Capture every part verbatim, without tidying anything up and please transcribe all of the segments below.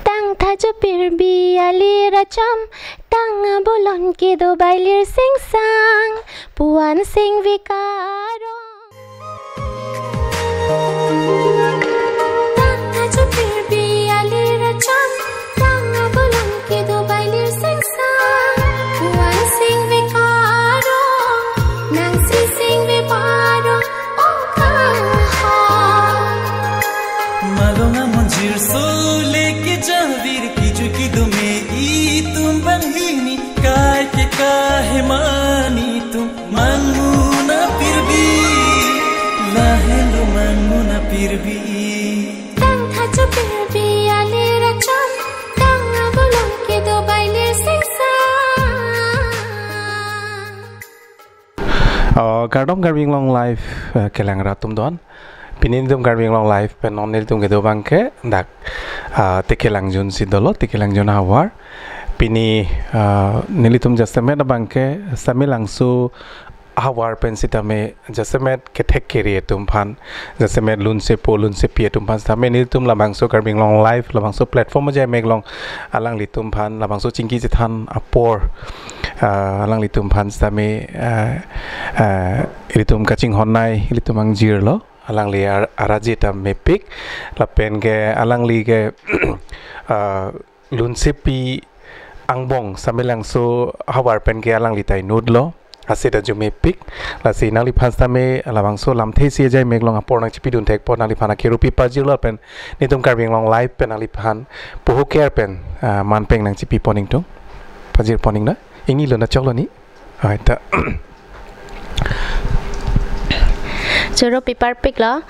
Tangtha chopirbi alir acham, tang abolon kedo bailir singsang, puan singve karong. Tangtha chopirbi alir acham, tang abolon kedo bailir singsang, puan singve karong, nangsi singve parong, o kaha. Malong amonjir sole kejavir kejui kedo me itum banghini, kai ke kahe mani itum mangmuna pirbi, lahenlo mangmuna pirbi. Tangtha chopirbi alir acham, tang abolon kedo bailir singsang. Oh, kardom Karbi Anglong Live, eh, kelang rat atum don. Pini nelitum Karbi Anglong Live pen non nelitum kedo abangke dak, ah, Tekelangjun si dolo, Tekelangjun ahavar. Pini, ah, nelitum jasemet abangke Samelangso ahavar pen sitame jasemet kethek kere atum aphan, jasemet lunsepo lunsepi atum aphan sitame nelitum labangso Karbi Anglong Live, labangso platform ajai mek along alanglitum aphan labangso chingki chethan apor, ah, alanglitum aphan sitame, ah, ah, ilitum kachinghon-ai ilitum angjirlo, alangli ar-, arje ta mepik, lapen ke alangli ke, ah, lunsepi angbong Samelangso ahavar pen ke alangli ta inutlo, aset ta arju mepik. Lasi nangliphan sitame labangso lamthe isi ajai mek along apor nangchipidun thekpo, nangliphan akirupi pajirlo pen nelitum Karbi Anglong Live pen nangliphan puhu ker pen, ah, manpeng nangchipi pon ingtung, pajir pon ingna, ingnilo na choklo ni. Hai ta. Choro piparpiklo.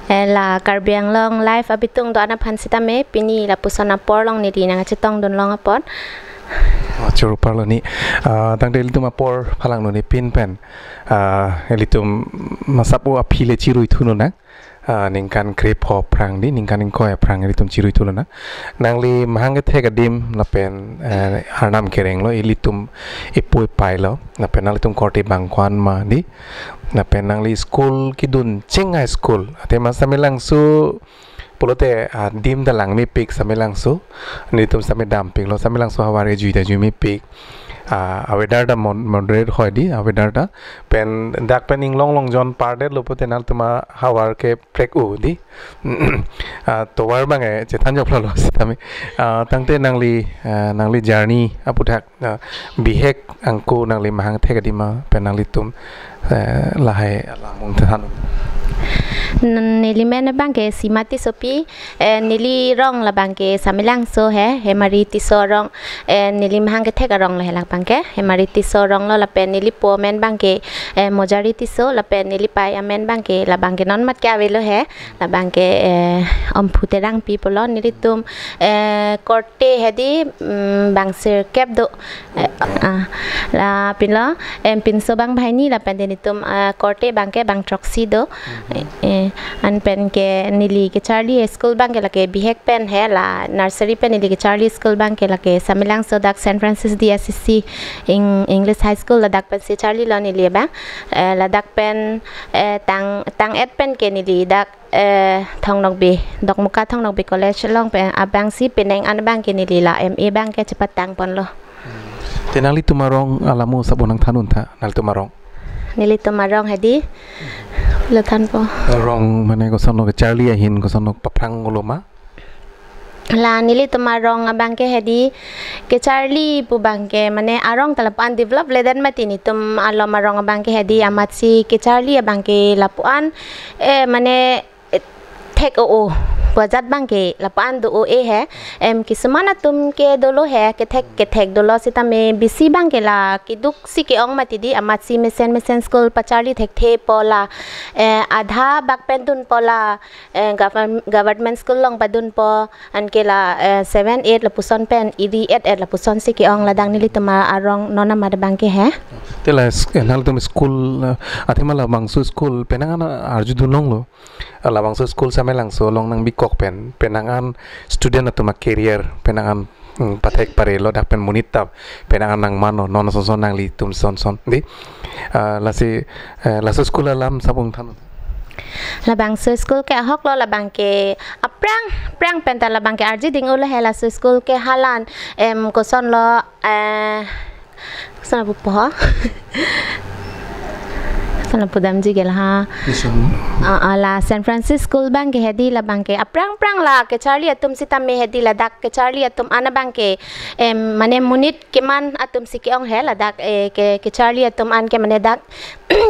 Eh, la Karbi Anglong Live abitung do-an aphan sitame pini lapuson apor along neli nangchetongdun long apot. Oh, choro parlo ni. Ah, tangte ilitum apor phalang nuni pin pen, ah, ilitum masapo aphi le chirui thununa. Ah, ningkan krepho aphrang di, ningkan ingkoi aphrang ilitum chirui thununa. Nangli mahang kethek adim lapen, eh, arnam kerenglo, ilitum ipu ipailo, lapen nanglitum korte bang ko-an ma di, lapen nangli school kedun chengai school. Athema Samelangso pulote, ah, adim ta lang mepik Samelangso. Nelitum sitame dampiklo, Samelangso ahavar kejui ta jui mepik. Ah, a-weather ta mon-, moderate hoi di, a-weather ta. Pen dak pen inglong longjon pardetlo pute nanglitum ahavar ke prek-u di. Ah, tovar abang, eh, chethan joklo lo sitame. Ah, tangte nangli, eh, nangli journey aputhak, ah, bihek angko nangli mahang thek adim ma pen nanglitum, eh, lahai alam mung than. N-, neli men abangke Sima Tissopi, eh, neli rong labangke Samelangso he, Hemari Tisso arong, eh, neli mahang kethek arong lo he labangke, Hemari Tisso arong lo lapen neli po amen abangke, eh, Mojari Tisso lapen neli pei amen abangke labangke non mat ke avelo he, labangke, eh, Omphu Terangpi pulo, nelitum, eh, korte hedi, mm, bang sirkep do. Eh, ah, la pinlo, em, pinso abang banghini lapen nelitum, ah, korte abangke bang throksi do. Eh, eh, anpen ke neli kecharli school abangke lake bihek pen he, la nursery pen neli kecharli school abangke lake Samelangso dak Saint Francis de Assisi Eng-, English High School ladak pensi charlilo neli abang. Eh, ladak pen, eh, tang, tang et pen ke neli dak, eh, Thong Nokbe, Dokmoka Thong Nokbe College along pen abangsi penang an abangke neli la M A abangke chepatang ponlo. Te nanglitum arong alamo sabo nangthan untha, nanglitum arong. Nelitum arong hedi. Lo thanpo. Arong mane kosonlo kecharli ahin kosonlo paphrang ngoloma. La nelitum arong abangke hedi kecharli pu abangke mane arong ta lapu-an develop ledet mati, nelitum alom arong abangke hedi amatsi kecharli abangke lapu-an, eh, mane, eh, thek o-o. Pu ajat abangke lapu-an do-o-e he. Em, kisuman atum ke dolo he, kethek kethek dolo sitame bisi abangke la keduksi ke-ong mati di, amatsi mesen mesen school pacharli thekthepo la, eh, adha bak pen dunpo la, eh, govern-, government school along padunpo, anke la, eh, seven eight lapuson pen iri et et lapusonsi ke-ong, ladak nelitum arong non amat abangke he. Te la s-, eh, nanglitum school, eh, athema labangso school penang an arjudun longlo. Labangso school Samelangso along nangbikok pen, penang an student atum a-career penang an, mm, pathek parelo, dak pen monit ta penang an nangmanlo, non sonson nanglitum sonson di. Ah, lasi, eh, laso school alam sabo nangthan. Labangso school ke ahok lo, labang ke aphrang phrang penta labang ke arji ding-o lo he. Laso school ke halan em koson lo, eh, koson apu po ha? Koson apu damji gel ha? Mission. Ah, ah, la Saint Francis School abang ke hedi, labang ke aphrang phrang la kecharli atum sitame hedi, ladak kecharli atum an abang ke em mane monit keman atum si ke-ong he, ladak, eh, ke kecharli atum an ke mane dak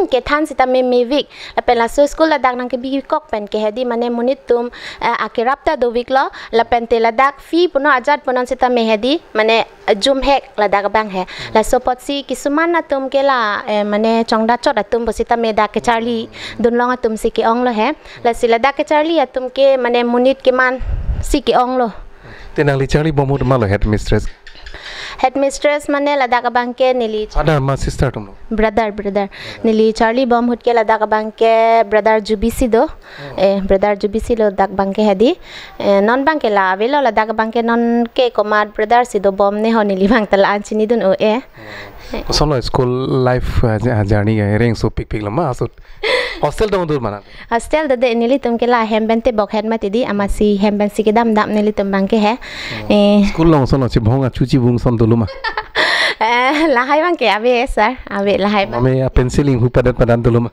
kethan sitame mevik. Lapen laso school ladak nangkebikok pen ke hedi mane monit atum, eh, akerap ta dovik lo. Lapen te ladak fee punon ajat punon sitame hedi mane jumhek ladak abang he. Laso apotsi kisuman atum ke la, eh, mane chongdachot atum pusitame dak kecharli dunlong atum si ke-ong lo he. Lasi ladak kecharli atum ke mane monit keman si ke-ong lo. Te nangli charlibom ahut ma lo headmistress? Headmistress mane ladak abang ke neli Father ma sister atum lo? Brother, brother. Neli charlibom ahut ke ladak abang ke brother Jubisi do. Eh, brother Jubisi lo dak abang ke hedi. Eh, non abang ke la avelo, ladak abang ke non ke komat brother si dobom ne ho, neli abang ta la-an chinidun-o-e. Koson lo school life, ah, ja-, journey ke reng sopikpik lo ma ahut? Hostel dongdun ma nang? Hostel dode, nelitum ke la hem pen tebok het mati di, amatsi hem pen si kedam dam nelitum abang ke he. Eh. School along koson lo, chibong achu chibung ason dolo ma? Eh, lahai abang ke ave sir, ave lahai abang. Mame a pencil inghu padat padat dolo ma?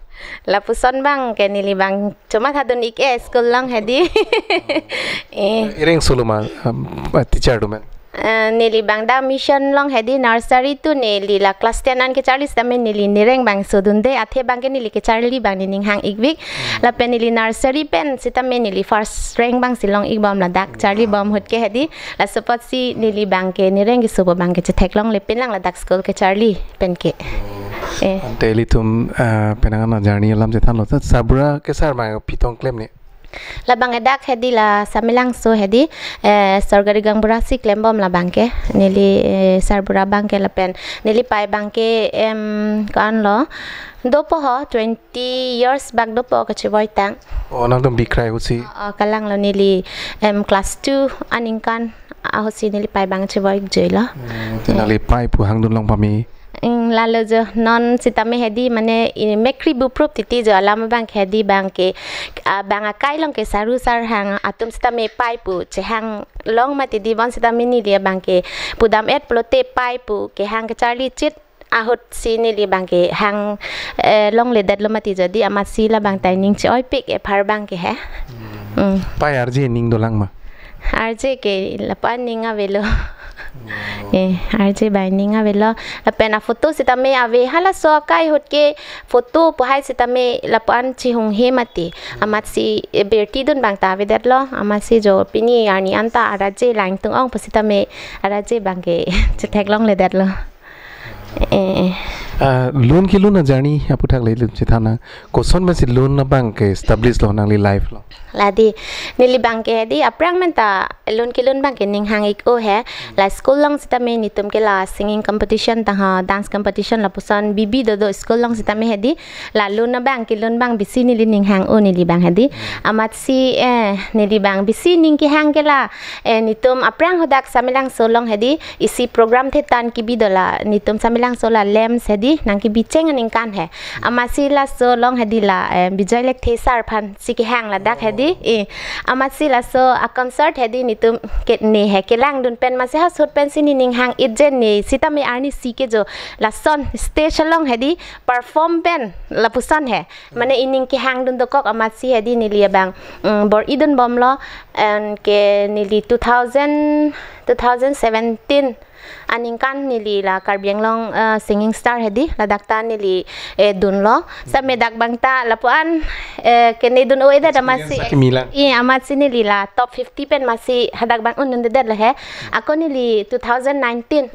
Lapuson abang ke neli abang chomathadun-ik-e school along hedi. Eh. Reng solo ma, um, teacher atum an? Eh, neli abang dak mission along hedi, nursery to neli la class ten an kecharli sitame neli nereng abang sodunde, athe abang ke neli kecharli abang nening hang-ikvik. Lapen neli nursery pen sitame neli first rank abang si long-ikbom ladak charlibom ahut ke hedi. Laso apotsi neli abang ke nereng keso abang ke chetheklongle pinlang ladak school kecharli pen ke. Eh. Ante ilitum, eh, penang an a journey alam chethanlo. Sarbura ke sar ma phi tong klem ne? Labang ke dak hedi la Samelangso hedi, eh, Sorgari Gangbura si klembom labang ke. Neli, eh, sarbura abang ke lapen neli pei abang ke, em, ko-an lo, dopo ho, twenty years bak dopo kachevoi tang. Oh, nangtum bikrai ahut si? Oh, oh, kalang lo, neli, em, class two aningkan ahut si neli pei abang chevoi-ik joi lo. Hmm, te nangli pei pu hangdun long pame? Mm, lalo jo, non sitame hedi mane i mekri buprup titi jo, alam abang ke hedi abang ke, ah, abang akai along ke saru sarhang atum sitame pei pu chehang long mati di, bonsitame neli abang ke pudam-et pulote pei pu kehang kecharli chit ahut si neli abang ke hang, eh, longledetlo mati jo di, amatsi labang ta ning che-oipik ephar abang ke he. Hmm. Pei arje ning dolang ma? Arje ke lapu-an ning avelo. Oh. Eh, arje abang ning avelo. Lapen a photo sitame ave, halaso akai ahut ke photo pu hai sitame lapu-an chihunghe mati. Amatsi, eh, birtidun abang ta avedetlo. Amatsi jo pini arni anta arje langtung-ong pusitame arje abang ke chetheklongledetlo. Eh. Ah, lun kelun a journey aphuthak le chethan nang. Koson pensi lun abang ke establish lo nangli life along? Ladi, neli abang ke hedi aphrang penta lun kelun abang ke ning hang-ik-o he. La school along sitame netum ke la singing competition tangho, dance competition lapuson bibi dodo school along sitame hedi. La lun abang kelun abang bisi neli ning hang-o neli abang hedi. Amatsi, eh, neli abang bisi ning kehang ke la, eh, netum aphrang hadak Samelangso along hedi isi program thetan kebi do, la netum Samelangso la LAMPS hedi nangkebi cheng aningkan he. Amatsi laso along hedi la, eh, Bijoy Lekthe sir aphan si kehang ladak hedi. Eh, amatsi laso a concert hedi netum ke ne he kelangdun pen amatsi ha ahut pensi nening hang-ikje, ne sitame arnisi ke jo lason stage along hedi perform pen lapuson he. Mane ining kehangdun dokok amatsi hedi neli abang, mm, bor-idunbomlo, anke neli two thousand, two thousand seventeen aningkan neli la Karbi Anglong, eh, Singing Star hedi, ladak ta neli, eh, dunlo. Sitame dak abang ta lapu-an, eh, kenedun-o-edet amatsi. Experience akimi lang. Iya, amatsi neli la top fifty pen amatsi hadak abang un-undedetlo he. Ako neli two thousand nineteen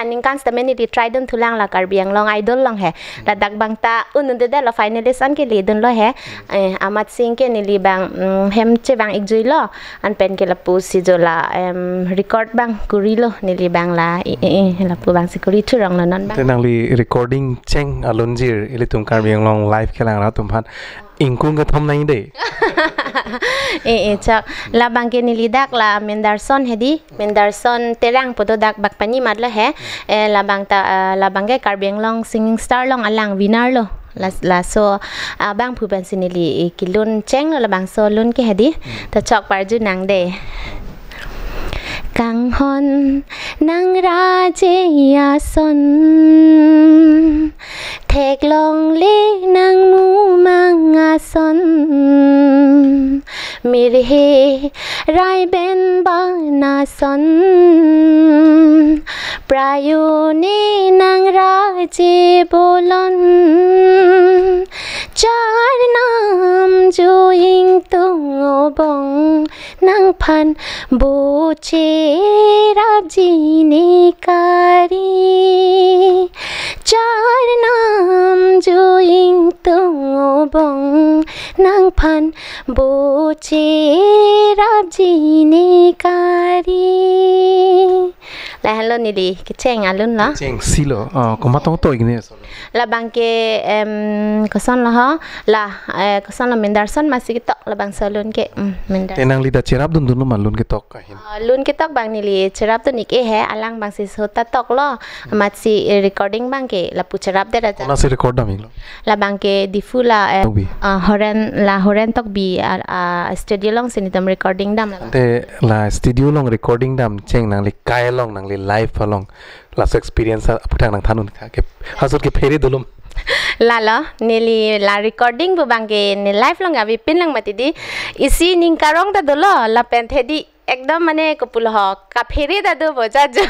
aningkan sitame neli try dunthulang la Karbi Anglong Idol along he. Ladak abang ta un-undedetlo, finalist an keledunlo he. Eh, amatsi ke neli abang, mm, hem chevang-ik juilo. Anpen ke lapusi jo la, em, record abang kurilo neli abang la, eh, eh, eh, lapu abangsi kuri thuronglo non abang. Te nangli recording cheng alunjir ilitum Karbi Anglong live kelang ra atum aphan ingkung kethom nang de. Eh, eh, chak. Labang ke neli dak la Mendarson hedi, Mendarson Terang pu do dak Bakpani matlo he. Eh, labang ta, eh, labang ke Karbi Anglong Singing Star along alang winner lo. Las-, laso abangphu pensi neli, eh, kelun chenglo labangso lun ke hedi. Hmm. To chok parju nang de. Kanghon nang raje ason, theklongle nang mumang ason, mirhe raiben ban ason, prayone nang raje bolon, charnam jo ingtung obong, nangphan bo cherapji ne kari. Charnam jo ingtung obong, nangphan bo cherapji ne kari. Lahenlo neli kecheng alun lo. Cheng silo, ah, komat tong to igni so. Labang ke, em, kosonlo ho, la, eh, kosonlo Mendelssohn masi ketok labangso lun ke, mm, Mendelssohn. Te nangli ta cherapdun dunlo ma lun ketok ahin? Ah, lun ketok abang neli cherapdun ik-e he, alang abangsi sota toklo, amatsi, eh, recording abang ke lapu cherapdet aja. Konatsi record dam iklo? Labang ke Diphu la, eh, Tokbi. Ah, Horen, la Horen Tokbi, ah, ah, studio alongsi netum recording dam labang. Ante la studio along recording dam cheng nangli kai along, nangli live along laso experience a-, aphuthak nangthan un ka, ke, hasut kephere dolo ma? Lalo, neli la recording pu abang ke ne live along kavepin lang mati di. Isi ning karong ta dolo, lapen hedi ekdom mane kopulo ho, kaphere ta do bo jajo.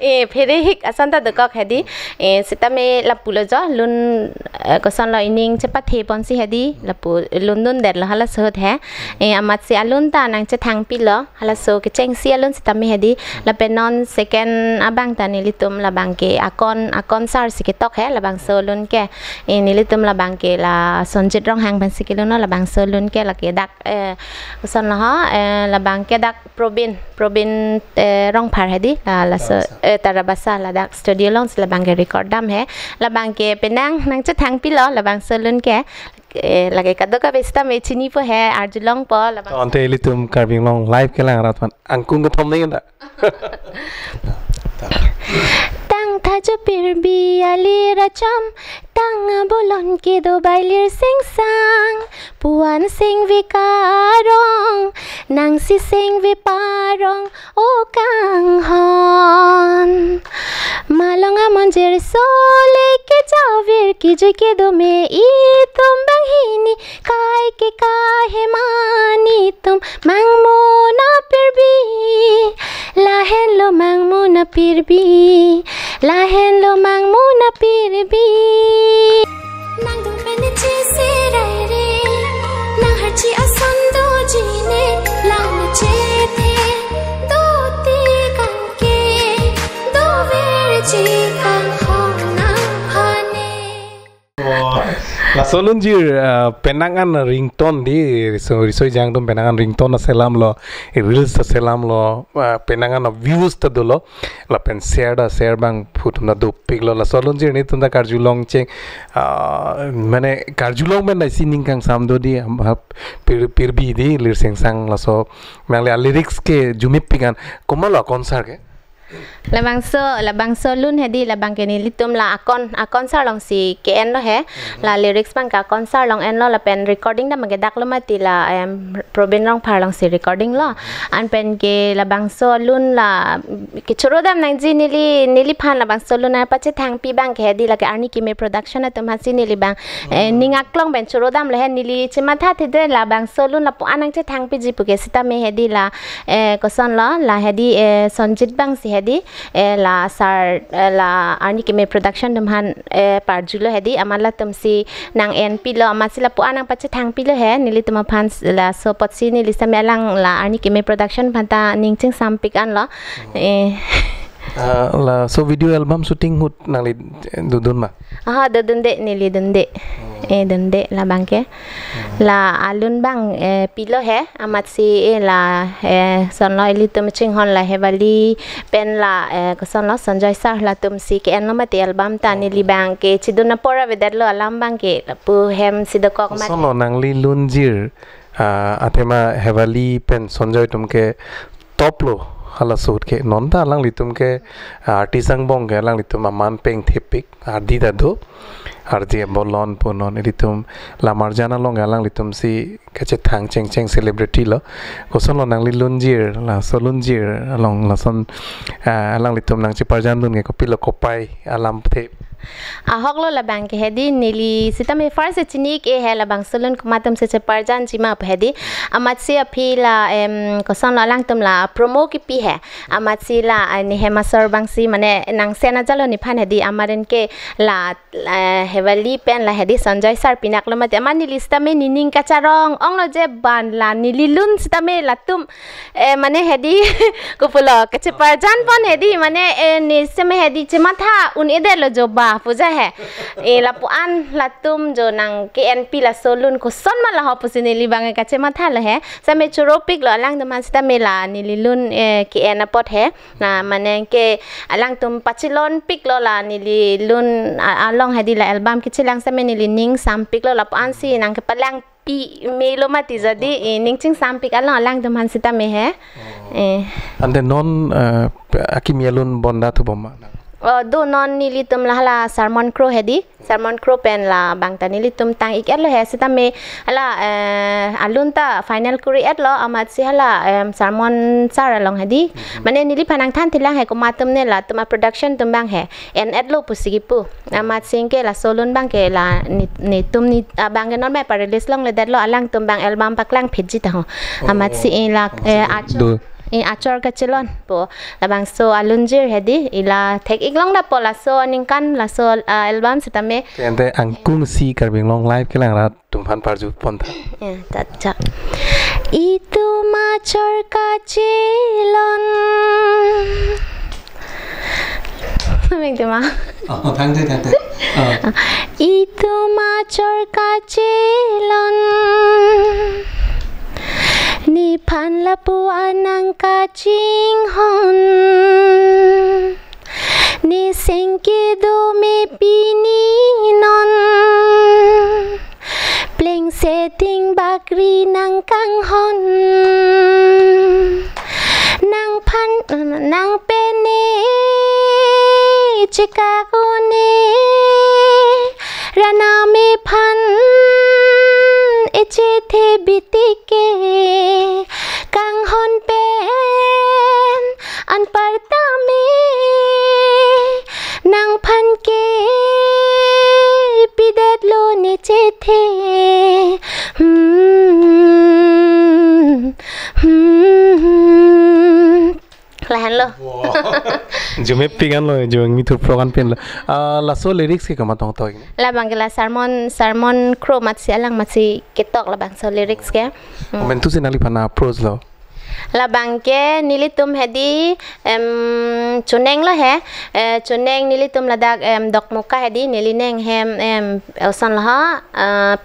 Eh, phere hik ason ta dokok hedi. Eh, sitame lapulo jo, lun, eh, kosonlo ining chepathe ponsi hedi, lapu lundundetlo halaso ahut he. Eh, amatsi alun ta nangchethangpilo, halaso kechengsi alun sitame hedi. Lapen non second abang ta nelitum labang ke Akon, Akon sir si ketok he, labangso lun ke. Eh, nelitum labang ke la Sonjit Ronghang pensi kelunlo labangso lun ke, lake dak, eh, kosonlo ho, eh, labang ke dak Probin, Probin, eh, Rongphar hedi, la, laso, Tarabasa. Eh, Tarabasa ladak studio alongsi labang ke record dam he, labang ke penang nangchethangpilo labangso lun ke, eh, lake kadokave sitame chinipo he, arjulongpo labang. To ante ilitum Karbi Anglong live kelang arat aphan angkung kethom neng ta. Tangtha jo pirbi alir acham, tang abolon kedo bai lir sengsang, puan sengve karong, nangsi sengve parong, o kanghon. Malong amonjir sole kejavir kejui kedo me itum banghini kai ke kai he mani tum mangmona pirbi. Lahenlo mangmona pirbi. Lahenlo mangmona pirbi. Nangdung pen chisi rai re, nang harchi ason doji ne, lang chethe, doti kangke, doverji kanghon nangphan ne. Laso lunjir, ah, penang an ringtone di, riso, riso ejang atum penang an ringtone ta selamlo, reels ta selamlo, ah, penang an views ta dolo. Lapen share ta share abangphu atum ta dopiklo. Laso lunjir netum ta karjulong cheng, ah, mane karjulong pen isi ning kangsam do di, ham, hap, pir, pirbi di lir sengsang laso. Nangli a-lyrics ke jumip pikan. Komatlo Akon sir ke? Labangso, labangso lun hedi labang ke nelitum la Akon, Akon sir alongsi ke-enlo he. La lyrics abang ke Akon sir along enlo lapen recording ta abang ke daklo mati la, em, Probin Rongphar alongsi recording lo. Anpen ke labangso lun la kechoro dam nangji neli, neliphan labangso lun nangpachethangpi abang ke hedi lake arni keme production atum aphansi neli abang, eh, ning aklong pen choro damlo he, neli chemathathe de labangso lun lapu-an nangchethangpiji pu ke sitame hedi la, eh, kosonlo la hedi, eh, Sonjit abangsi hedi, eh, la sir, eh, la arni keme production atum aphan, eh, parjulo hedi, amat latumsi nang-enpilo, amatsi lapu-an nangpachethangpilo he, nelitum aphan s-, laso apotsi neli sitame alang la arni keme production aphan ta ning chingsampik anlo. Eh. Ah, laso video album shooting ahut nangli, eh, dodun ma? Aha, dodunde, neli dunde. Oh. Eh, dunde labang ke. Oh. La alun abang, eh, pilo he, amatsi, eh, la, eh, sonlo ilitum chinghon la Hevali pen la, eh, kosonlo Sonjoy sir latumsi ke-enlo mati album ta. Oh. Neli abang ke chidun apor avedetlo alam abang ke lapu hemsi dokok mati. Kosonlo nangli lunjir, ah, athema Hevali pen Sonjoy atum ke toplo, Hala suhut ke non ta alanglitum ke, ah, artist angbong ke alanglitum aman pengthepik, ardi ta do, ardi bolon pu non ilitum lamarjan along ke alanglitum si kachethang chengcheng celebrity lo. Kosonlo nangli lunjir, laso lunjir along lason, ah, alanglitum nangcheparjandun ke kopilo kopai alam the. Ahok lo labang ke hedi neli sitame first chini ke he labangso lun komat atum si cheparjanji ma pu hedi. Amatsi aphi la, em, kosonlo alangtum la promo kipi he. Amatsi la, ah, ne hem asor abangsi mane nangsen ajalo nephan hedi amarin ke la, la Hewali pen la hedi Sanjay sir pinaklo mati. Amat neli sitame nening kacharong onglo je ban la neli lun sitame latum, eh, mane hedi kopulo kacheparjan pon hedi mane, eh, ne sitame hedi chematha un-edetlo jo ba puja he. Eh, lapu-an latum jo nang ke-enpi laso lun koson ma laho pusi neli bang kachemathalo he. Sitame choropiklo alangtum aphan sitame la neli lun, eh, ke-en apot he. Na mane ke alangtum pachelonpiklo la neli lun a-, along hedi la album kechelang sitame neli ning sampiklo lapu-an si nang kepalangpi melo mati jadi, eh, ning chingsampik along alangtum aphan sitame he. Eh. Ante non, eh, akimi alun bonda thubom ma? Oh, do non nelitum la hala Sermon Kro hedi. Sermon Kro pen labang ta nelitum tang-ik-etlo he sitame hala, eh, alun ta final kuri-etlo amatsi hala, em, Sermon sir along hedi. Mane neliphan nangthan thelang he komat atum ne latum a-production atum bang he. En-etlo pusi kipu. Amatsi ke laso lun bang ke la ne, netum ne, ah, bang ke non bang pa-release longledetlo alangtum bang album paklang phitji ta ho. Oh. Amatsi, eh, la, eh, achor, eh, achor kachelon po. Labangso alunjir hedi ila thek-ik long da po laso aningkan laso, ah, album sitame. Ante angkung si Karbi Anglong Live kelang rat tumphan parju pon tha. Ya, ta, ta. Itum achor kachelon. Meng tema. Oh, thangte, thangte. Oh. Itum achor kachelon. Nephan lapu-an nangkachinghon. Ne seng kedo me pini non. Plengse ting bakri nangkanghon. Nangphan, nangpene chekak un-e. Ranam ephan echethe bitike. Kanghon pen anparta me nangphan kepidetlo ne chethe. Hmm, hmm. Lahenlo. Wow. Jumepik anlo, jumepik mithur program penlo. Ah, laso lyrics ke komat tong tong? Labang ke la Sermon, Sermon Kro amatsi alang amatsi ketok labangso lyrics ke. Hmm. Komentu si nangliphan approach lo? Labang ke nelitum hedi, em, choninglo he, eh, choning nelitum ladak, em, Dokmoka hedi, neli neng hem, em, osonlo ho, eh,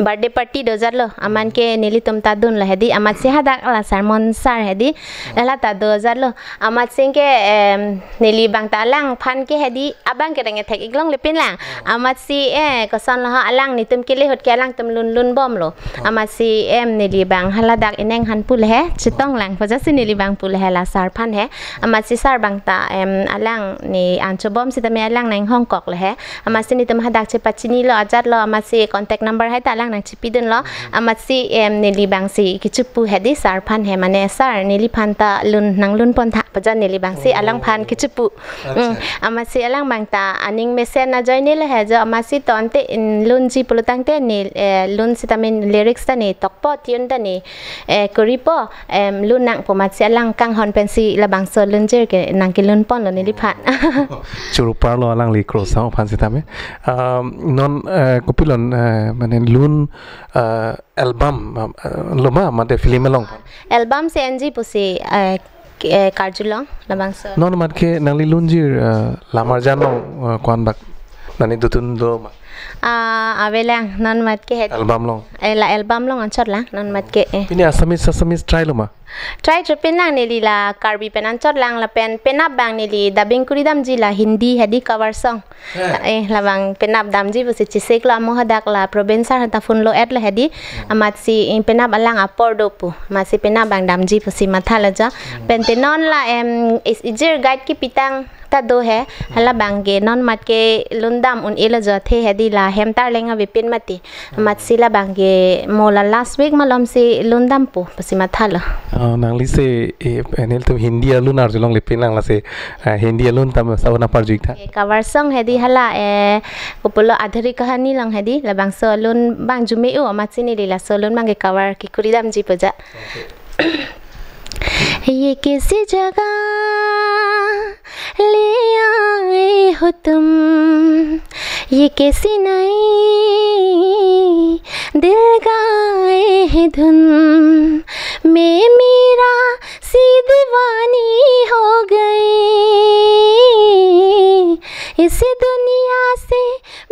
birthday party do ajatlo, amat ke nelitum ta dunlo hedi, amatsi hadak la Sermon sir hedi, la ta do ajatlo, amatsi ke, em, neli bang ta alangphan ke hedi, abang ke reng ethek-ik longle pinlang. Amatsi, eh, kosonlo ho alang netum kele ahut ke alangtum lun lun bomlo. Amatsi, em, neli bang haladak ineng han pulo he, chetonglang, pajasi neli bang pulo he la sir aphan he. Amatsi sir bang ta, em, alang ne anchobom sitame alang nang-ingkoklo he. Amatsi netum hadak chepachinilo ajatlo, amatsi contact number hai ta alang nangchepidunlo. Amatsi, em, neli bang si kechipu hedi sir aphan he mane sir neliphan ta lun nanglun pon tha pajan neli bang si alangphan kechipu. Acha. Mm, amatsi alang bang ta aning mesen ajoinelo he jo amatsi to ante in lunji pulotangte ne, eh, lun sitame lyrics ta ne tokpo tune ta ne, eh, kuripo, em, lun nangpo amatsi alang kanghon pensi labangso lunjir ke nangkelun ponlo neliphan. Churuparlo alangli Kro Sang aphan sitame. Um, non, eh, kopilon, eh, mane lun, eh, album, eh, lo ma mate film along? Album si enji pusi, eh, eh, karjulong labangso. Non amat ke nangli lunjir, eh, lamarjan along, eh, ko-an bak? Nani dotun do ma? Ah, avelang non mat ke het. Album along. Eh, la album along anchot lang non mat ke, eh. Pini Assamese, Assamese try lo ma? Try chopin lang neli la Karbi pen anchot lang lapen penap abang neli dubbing kuri damji la Hindi hedi cover song. Eh. Eh, labang penap damji pusi chesik lo amo hadak la Probin sir ta phone lo et lo hedi. Hmm. Amatsi, eh, penap alang apor do pu. Amatsi penap abang damji pusi matha lo jo. Hmm. Pen te non la em is ijir guide kepitang ta do he. Hmm. Hala abang ke non mat ke lun dam un-e lo jo the hedi la hem tarleng avepin mati. Amatsi labang ke mo la last week malomsi lun dam pu pusi matha lo. Oh, nangli si, eh, nelitum Hindi alun arjulongle pin lang lasi, eh, Hindi alun ta sa-un aparjui tha. Eh, cover song hedi hala, eh, kopulo Adhuri Kahani along hedi labangso alun abang arju me-o amatsi neli laso alun abang ke cover kekuri damji pu ja. Okay. ये कैसी जगह ले आए हो तुम, ये कैसी नई दिल गाए है धुन, मैं मीरा सी दीवानी हो गई, इस दुनिया से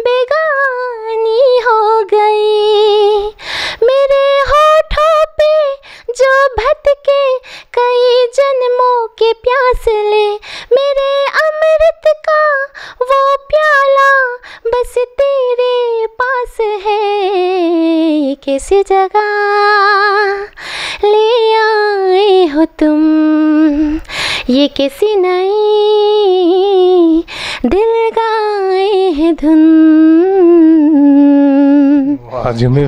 बेगानी हो गई। मेरे होठों पे जो भटके कई जन्मों के प्यास ले, मेरे अमृत का वो प्याला बस तेरे पास है। कैसी जगह ले आए हो तुम, ये कैसी नई दिल गाए है धुन। Wah, jumi.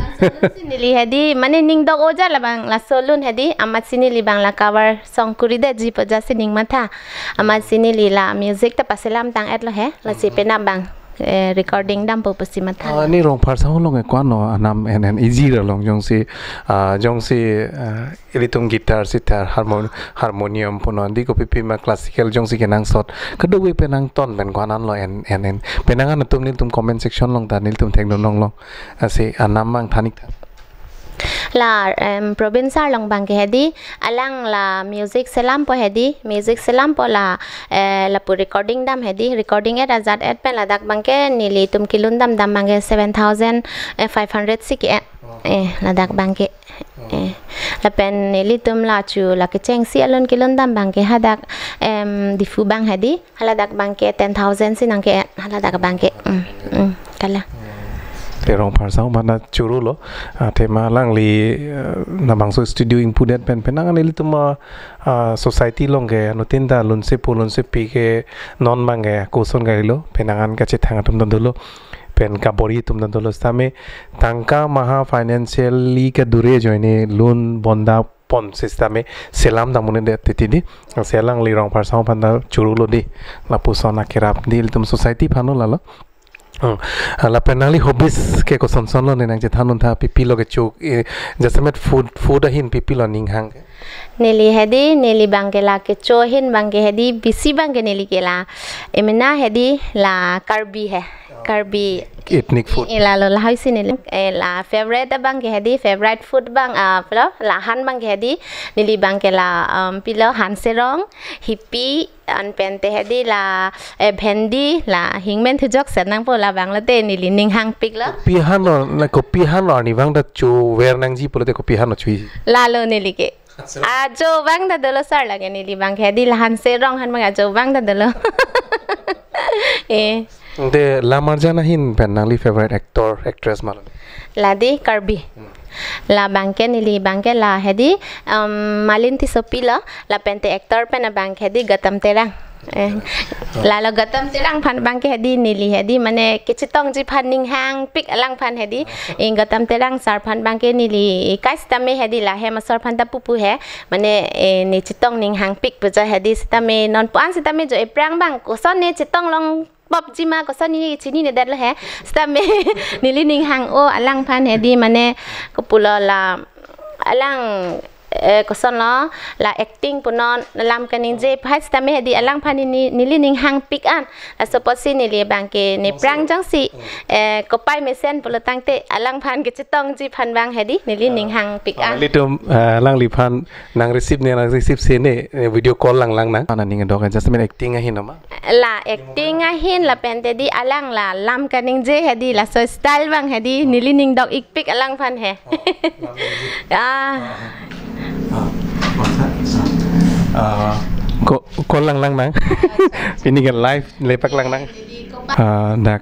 Neli hedi mane ning dok-o ja labang laso alun hedi amatsi neli abang la cover song kuri damji pu ja si ning matha. Amatsi neli la music ta paselam tang et lo he, lasi penap abang, eh, recording dam pu pusi matha. Ah, ne Rongphar Saho along ke ko-an lo anam en en iji ra long jongsi, ah, jongsi, ah, ilitum guitar, sitar, harmon-, harmonium punon di kopi pima classical jongsi kenangsot. Kadokave penang ton pen ko-an lo en en en. Penang an atum nelitum comment section along ta nelitum thekdun long long. Lasi anam abang than-ik tha. La, em, Probin sir along abang ke hedi, alang la music selam po hedi, music selam po la, eh, lapu recording dam hedi, recording et ajat et pen ladak abang ke nelitum kelun dam dam abang ke seven thousand five hundred si ke-et. Eh, ladak abang ke. Eh, lapen nelitum la chu la kechengsi alun kelun dam abang ke hadak, em, Diphu abang hedi, haladak abang ke ten thousand si nang ke-et, haladak abang ke. Mm, mm, kalang. Te Rongphar Saho aphan ta choro lo, ah, athema alangli, ah, labangso studio ingpudet pen penang an ilitum, ah, ah, society along ke anuttin ta lunsepo lunsepi ke non abang ke koson kali lo, penang an kachethang atum ta dolo, pen kabor-i atum ta dolo sitame tangka maha financially kadure ajoine lun bonda pon sitame selam dam un-edet titi di. Lasi alangli Rongphar Saho aphan ta choro lo di. Lapuson akerap di ilitum society aphan lo lalo. Hmm. Ah, lapen nangli hobbies ke koson son lo ne nang chethan un tha, pipi lo kecho, eh, jasemet food, food ahin pipi lo ning hang ke? Neli hedi, neli abang ke la kecho ahin abang ke hedi, bisi abang ke neli ke la emena hedi la Karbi he. Karbi. Ethnic food. Eh, lalo lahai si neli. Eh, la favorite abang ke hedi, favorite food abang, ah, pilo, la han abang ke hedi, neli abang ke la, um, pilo, hanserong, hipi, anpen te hedi la, eh, bhendi, la hingmen thujok sen nangpo labang lote neli ning hangpik lo. Kopi han lo, na kopi han lo arnivang ta chover nangji pulote kopi han lo cho-i? Lalo neli ke. Ajo abang ta dolo sir lake neli abang ke hedi la hanserong han abang ajo abang ta dolo. Eh. Te la marjan ahin pen nangli favorite actor, actress ma lo? La di Karbi. Hmm. La abang ke neli abang ke la hedi, um, Malin Tissopi lo, lapen te actor pen abang ke hedi Gautam Terang. Eh, lalo Gautam Terang aphan abang ke hedi neli hedi mane kechetongji aphan ning hangpik alangphan hedi. Eh, Gautam Terang sir aphan abang ke neli kai sitame hedi la hem asor aphan ta pupu he. Mane, eh, ne chetong ning hangpik pu ja hedi sitame non pu an sitame jo ephrang abang koson ne chetong long pop ji ma koson ne chininedet lo he. Sitame neli ning hang-o alangphan hedi mane kopulo la alang Eh, kosonlo, la acting punon, lam kaningje, hai sitame hedi alangphan neli, neli ning hangpik an. Laso apotsi neli abangke ne prang jongsi, eh, kopai mesen pulo tangte, alangphan kechetongji aphan abang hedi, neli ning hangpik an. Ilitum, eh, alangliphan nang receive ne, nang receive se ne, eh, video call lang lang nang. Ana ning dok, just a minute, acting ahin ma? La acting ahin lapen te di alang la lam kaningje hedi, laso style abang hedi, neli ning dok ikpik alangphan he. Oh, lam kaningje. Ah. Ah, masa, sa-, ah, ko, call lang lang nang. Pini ke live lepak lang nang. Ah, dak.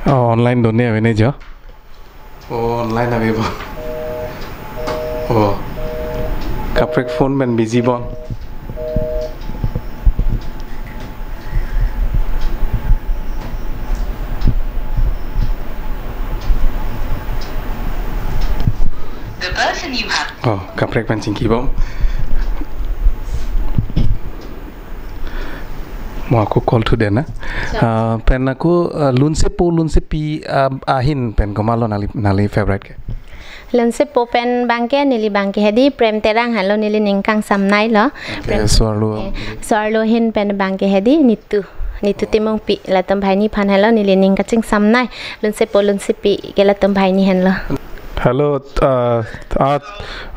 Oh, online done ave ne jo. Oh, online ave bo. Oh. Kaprek phone pen busy bon. The person you have Oh, kaprek pen chingki bom. Mo ako call to den na. Sure. Ah, pen ako, ah, lunsepo, lunsepi, ah, ahin pen komatlo nangli, nangli favorite ke? Lunsepo pen abangke, neli abangke hedi Prem Terang henlo neli ning kangsamnei lo. Okay, Prem so-arlo. Eh, so-arlo ahin pen abangke hedi Nitu. Nitu Timungpi, latum banghini aphan henlo neli ning kachingsamnei. Lunsepo, lunsepi ke latum banghini henlo. Hello, uh, uh,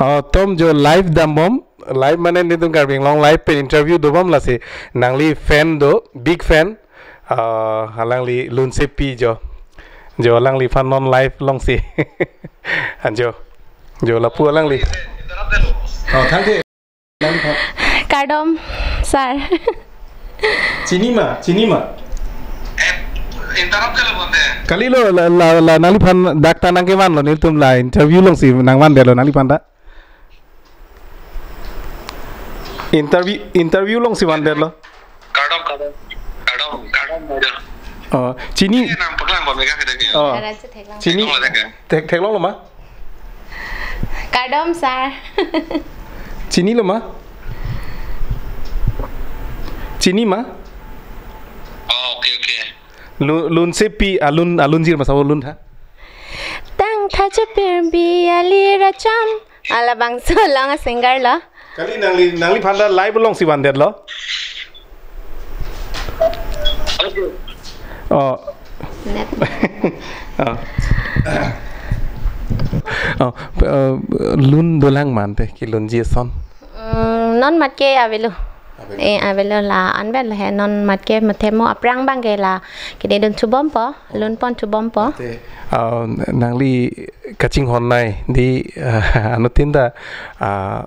uh, tom jo live dam bom, live mane nelitum Karbi Anglong Live pen interview do bom lasi, nangli fan do, big fan, uh, alangli lunsepi jo, jo alangliphan non live longsi, anjo, jo lapu alangli. Oh, thank you. Kardom, sir. Chini ma, chini ma. Interrupt kalo bonte. Kalilo la, la, la, nangliphan dak ta nangkevanlo, nelitum la interview longsi nangvandetlo nangliphan ta. Interview, interview longsi vandetlo. Kardom, kardom. Kardom, kardom, kardom. Oh, chini. Eh, nang paklang kami kah kita ni? Oh. Chini. Theklonglo, theklong. Thek, theklonglo ma? Kardom, sir. Chinilo ma? Chini ma? Oh, okay, okay. Lu-, lunsepi alun, alun jir masa alun ha? Tangtha chepirbi ali racham. Labangso along a-singer lo. Kali nangli, nangliphan ta live longsi vandetlo. Oh. Net. Oh. Oh, eh, lun dolang ma ante kelunji ason. Mm, non matke avelo. Avelo. Eh, avelo la anvet lo he non matke mathe mo aphrang abangke la kedun thubompo, lunpon thubompo. Te, ah, nangli kachinghon nei di, ah, anuttin ta, ah,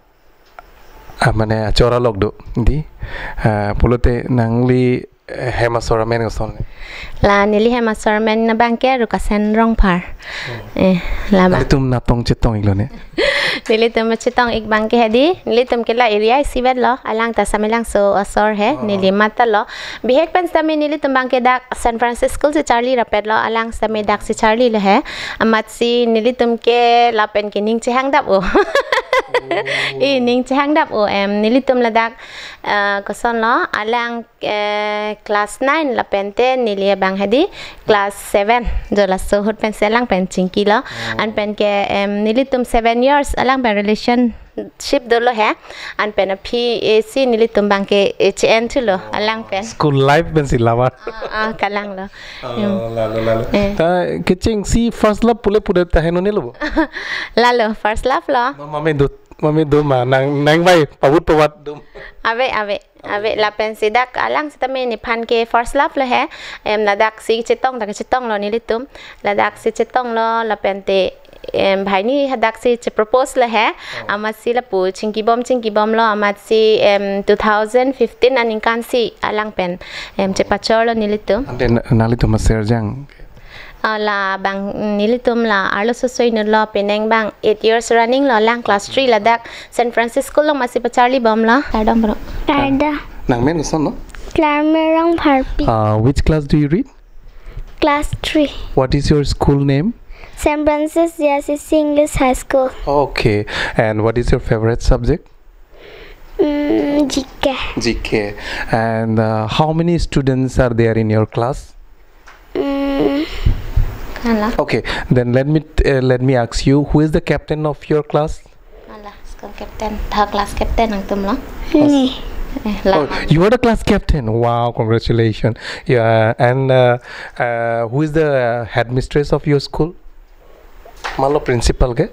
ah, mane achor along do di, ah, pulote nangli, eh, hem asor amen koson? La neli hem asor amen abangke Rukasen Rongphar. Oh. Eh, labang. Nelitum natong chetong iklo ne? Nelitum chetong ik abangke hedi, nelitum ke la area isivet lo, alang ta Samelangso asor he, oh, neli matha lo. Bihek pen sitame nelitum abangke dak San Francisco si charli rapet lo, alang sitame dak si charli lo he. Amatsi nelitum ke lapen ke ning chehangdap o. Oh. Eh, ning chehangdap o, em, nelitum ladak, eh, koson lo, alang, eh, class nine lapen te neli abang hedi class seven. Jo laso ahut pensi alang pen chingki lo. Oh. An pen ke, em, nelitum seven years alang pen relationship dolo he. An pen aphi, eh, si nelitum abangke, eh, che-en thulo, oh, alang pen. School life pensi lover. Ah, ah, kalang lo. Oh, hmm, lalo, lalo. Eh. Ta kechengsi first love pule pule ta henlo ne lo bo? Lalo, first love lo. Ma, mame do, mame do ma, nang, nang bai, pavut pavot do. Ave, ave. Ave, lapen si dak alang sitame nephan ke first love lo he. Em, ladak si chetong, dak chetong lo nelitum. Ladak si chetong lo, lapen te, em, banghini hadak si che-propose lo he. Oh. Amatsi lapu chingki bom, chingki bom lo, amatsi, em, two thousand fifteen aningkan si alang pen, em, chepachor lo nelitum. Ante na-, nanglitum aser jang? Ah, labang, mm, nelitum la arloso soi nu lo, penang abang eight years running lo, alang class three ladak San Francisco along masi pacharli bom lo. Kardom, bro. Kardom. Nang men koson lo? Clarme Rongpharpi. Uh, which class do you read? Class three. What is your school name? Saint Francis J R C C English High School. Okay. And what is your favorite subject? Mm, G K. G K. And, uh, how many students are there in your class? Mm. Hala. Okay, then let me, uh, let me ask you, who is the captain of your class? Hala. School captain, tha class captain nangtum lo. Ne. Eh, la. Oh, you are the class captain. Wow, congratulations. Yeah, and uh, uh, who is the headmistress of your school? Malo principal ke?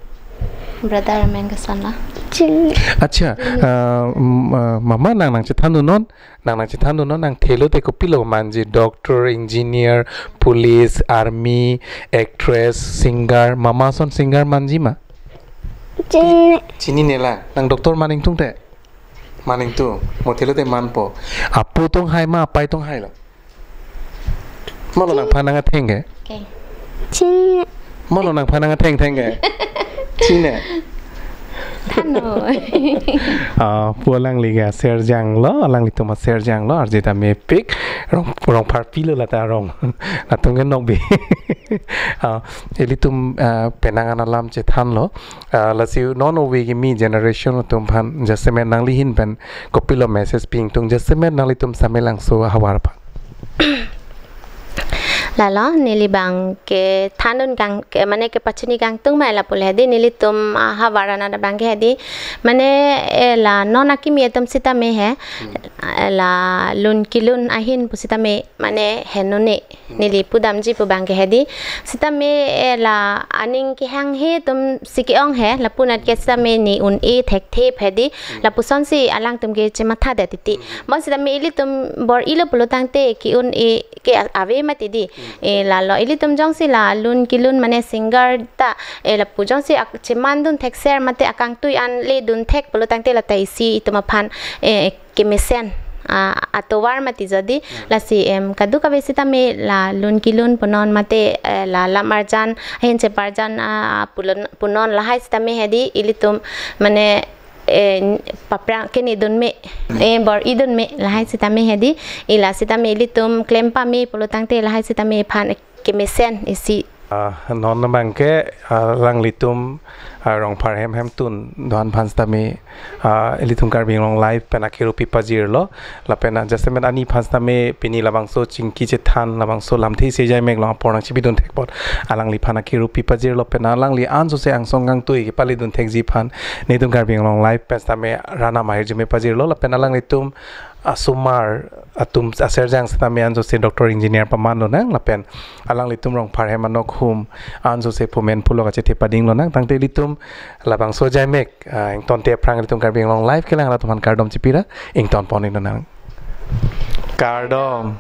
Brother Amen Gason lo. Ching. Acha, uh, m- uh, mama nang nangchethan non, nang nangchethan non, nang thelo te kopilo manji, doctor, engineer, police, army, actress, singer, mama ason singer manji ma? Ching. Chinine lang, nang doctor man ingtung te? Man ingtung, mo thelo te manpo. Apo atum hai ma, apai atum hai lo? Malo nangphan nang atheng ke? Okay. Ching. Malo nangphan nang atheng theng ke? Chine. Thannon. Ah, pu alangli ke serjang lo, alanglitum aserjang lo, arje ta mepik, rong, rong pharpi lo lata rong. Latum ke nokbe. Ah, ilitum, ah, penang an alam chethan lo. Ah, lasi non ove kimi generation atum aphan, jasemet nangli ahin pen kopilo message pi ingtung, jasemet nanglitum Samelangso ahavar aphan. Lalo, neli abang ke thandun kang, ke, mane kepachini kangtung ma lapu le hedi, nelitum, ah, ahavar anat abang ke hedi, mane, eh, la non akimi atum sitame he, eh, la lun kelun ahin pu sitame, mane henone, neli pudamji pu abang ke hedi, sitame, eh, la aning kehang he atum si ke-ong he, lapu anat ke sitame ne un-e thekthe hedi, lapusonsi alangtum ke chematha det titi. Bon sitame ilitum bor-ilo pulo tangte ke-un-e ke a- ave mati di. Eh, lalo ilitum jongsi la lun kelun mane singer ta, eh, lapu jongsi ak- chemandun thekser mate akangtui an ledun thek pulo tangte lata isi itum aphan, eh, kemesen, ah, atovar mati jodi, lasi em kadokave sitame la lun kelun punon mate, eh, la lam arjan, ahin cheparjan, ah, pulon- punon lahai sitame hedi ilitum mane, eh, paprang kenedun me, eh, bor-idun me lahai sitame hedi, ila sitame ilitum klem pame pulo tangte lahai sitame aphan kemesen isi. Ah, non abang ke, ah, alanglitum, ah, Rongphar hem hemtun do-an aphan sitame, ah, ilitum Karbi Anglong Live pen akiru pi pajirlo, lapen, ah, jasemet ani aphan sitame pini labangso chingki chethan, labangso lamthe isi ajai mek along apor nangchipidun thek apot alangliphan akiru pi pajirlo, pen alangli ansose angsong kangtui kepaledun thekji aphan nelitum Karbi Anglong Live pen sitame rana mahirjume pajirlo, lapen alanglitum asomar atum aserjang sitame ansose doctor engineer paman lonang, lapen alanglitum Rongphar hem anok hum ansose phumen phulok achethe pading lonang, tangte ilitum labangso ajai mek, ah, ingtonte aphrang ilitum Karbi Anglong Live kelang arat aphan kardom chipira, ington pon-ik lonang. Kardom.